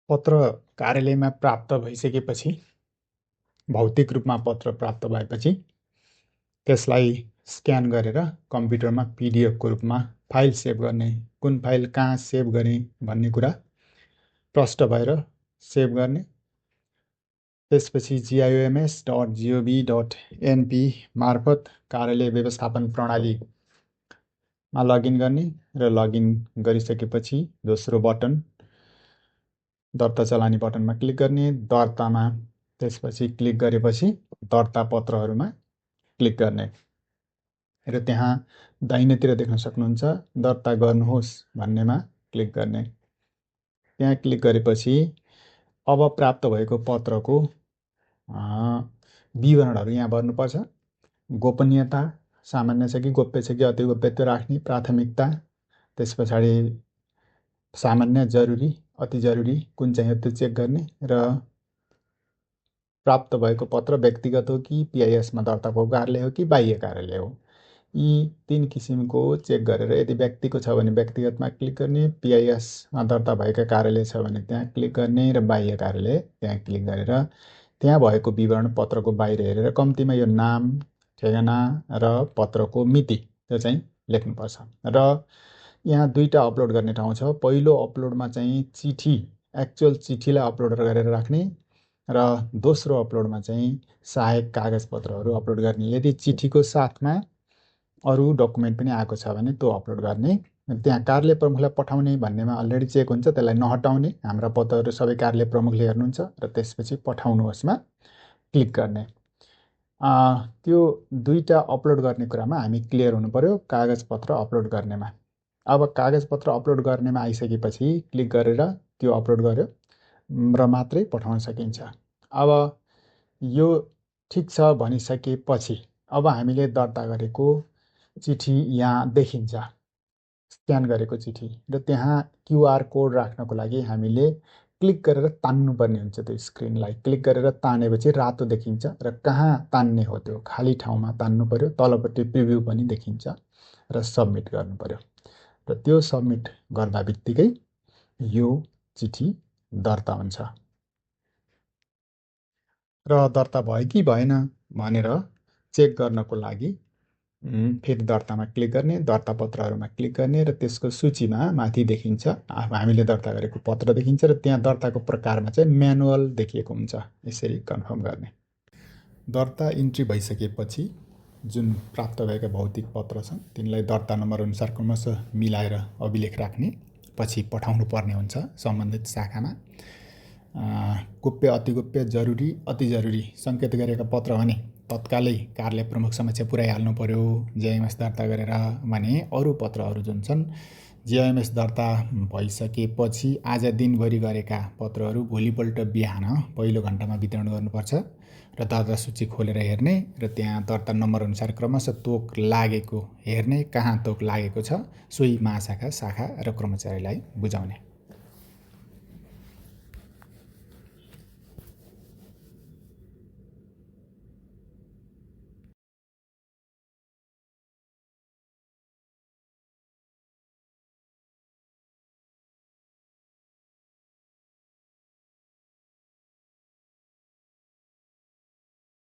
पत्र कार्यालयमा प्राप्त भइसकेपछि भौतिक रूपमा पत्र प्राप्त भएपछि त्यसलाई स्क्यान गरेर कम्प्युटरमा पिडिएफको रूपमा फाइल सेभ गर्ने, कुन फाइल कहाँ सेभ गर्ने भन्ने कुरा प्रष्ट भएर सेभ गर्ने। त्यसपछि gims.gov.np मार्फत कार्यालय व्यवस्थापन प्रणालीमा लगइन गर्ने र लगइन गरिसकेपछि दोस्रो बटन दर्ता चलानी बटनमा क्लिक गर्ने। दर्तामा त्यसपछि क्लिक गरेपछि दर्ता पत्रहरूमा क्लिक गर्ने र त्यहाँ दाहिनेतिर देख्न सक्नुहुन्छ दर्ता गर्नुहोस् भन्नेमा क्लिक गर्ने। त्यहाँ क्लिक गरेपछि अब प्राप्त भएको पत्रको विवरणहरू यहाँ भर्नुपर्छ। गोपनीयता सामान्य छ कि गोप्य छ कि अति गोप्य त्यो राख्ने, प्राथमिकता, त्यस पछाडि सामान्य, जरुरी, अति जरुरी कुन चाहिँ हो त्यो चेक गर्ने र प्राप्त भएको पत्र व्यक्तिगत हो कि पिआइएसमा दर्ता भएको कार्यालय हो कि बाह्य कार्यालय हो, यी 3 किसिमको चेक गरेर यदि व्यक्तिको छ भने व्यक्तिगतमा क्लिक गर्ने, पिआइएसमा दर्ता भएका कार्यालय छ भने त्यहाँ क्लिक गर्ने र बाह्य कार्यालय त्यहाँ क्लिक गरेर त्यहाँ भएको विवरण पत्रको बाहिर हेरेर कम्तीमा यो नाम, ठेगाना र पत्रको मिति त्यो चाहिँ लेख्नुपर्छ। र यहाँ 2टा अपलोड गर्ने ठाउँ छ। पहिलो अपलोडमा चाहिँ चिठी, एक्चुअल चिठीलाई अपलोड गरेर राख्ने र दोस्रो अपलोडमा चाहिँ सहायक कागजपत्रहरू अपलोड गर्ने। यदि चिठीको साथमा अरू डकुमेन्ट पनि आएको छ भने त्यो अपलोड गर्ने। त्यहाँ कार्यालय प्रमुखलाई पठाउने भन्नेमा अलरेडी चेक हुन्छ, त्यसलाई नहटाउने। हाम्रा पत्रहरू सबै कार्यालय प्रमुखले हेर्नुहुन्छ र त्यसपछि पठाउनुहोस्मा क्लिक गर्ने। त्यो 2टा अपलोड गर्ने कुरामा हामी क्लियर हुनु पर्यो कागजपत्र अपलोड गर्नेमा। अब कागजपत्र अपलोड गर्नेमा आइसकेपछि क्लिक गरेर त्यो अपलोड गर्यो र मात्रै पठाउन सकिन्छ। अब यो ठिक छ भनिसकेपछि अब हामीले दर्ता गरेको चिठी यहाँ देखिन्छ, स्क्यान गरेको चिठी, र त्यहाँ क्युआर कोड राख्नको लागि हामीले क्लिक गरेर तान्नुपर्ने हुन्छ। त्यो स्क्रिनलाई क्लिक गरेर तानेपछि रातो देखिन्छ र कहाँ तान्ने हो त्यो खाली ठाउँमा तान्नु पर्यो। तलपट्टि प्रिभ्यू पनि देखिन्छ र सबमिट गर्नु पर्यो र त्यो सबमिट गर्दा बित्तिकै यो चिठी दर्ता हुन्छ। र दर्ता भयो कि भएन भनेर चेक गर्नको लागि फेरि दर्तामा क्लिक गर्ने, दर्ता पत्रहरूमा क्लिक गर्ने र त्यसको सूचीमा माथि देखिन्छ हामीले दर्ता गरेको पत्र देखिन्छ र त्यहाँ दर्ताको प्रकारमा चाहिँ म्यानुअल देखिएको हुन्छ। यसरी कन्फर्म गर्ने। दर्ता इन्ट्री भइसकेपछि जुन प्राप्त भएका भौतिक पत्र छन् तिनलाई दर्ता नम्बर अनुसार क्रमशः मिलाएर अभिलेख राख्ने, पछि पठाउनु पर्ने हुन्छ सम्बन्धित शाखामा। गोप्य, अति गोप्य, जरुरी, अति जरुरी सङ्केत गरेका पत्र भने तत्कालै कार्यालय प्रमुख समक्ष पुर्याइहाल्नु पर्यो जिआइएमएस दर्ता गरेर। भने अरू पत्रहरू जुन छन् जिआइएमएस दर्ता भइसकेपछि आज दिनभरि गरेका पत्रहरू भोलिपल्ट बिहान पहिलो घन्टामा वितरण गर्नुपर्छ र दर्ता सूची खोलेर हेर्ने र त्यहाँ दर्ता नम्बर अनुसार क्रमशः तोक लागेको हेर्ने, कहाँ तोक लागेको छ सोही महाशाखा, शाखा र कर्मचारीलाई बुझाउने।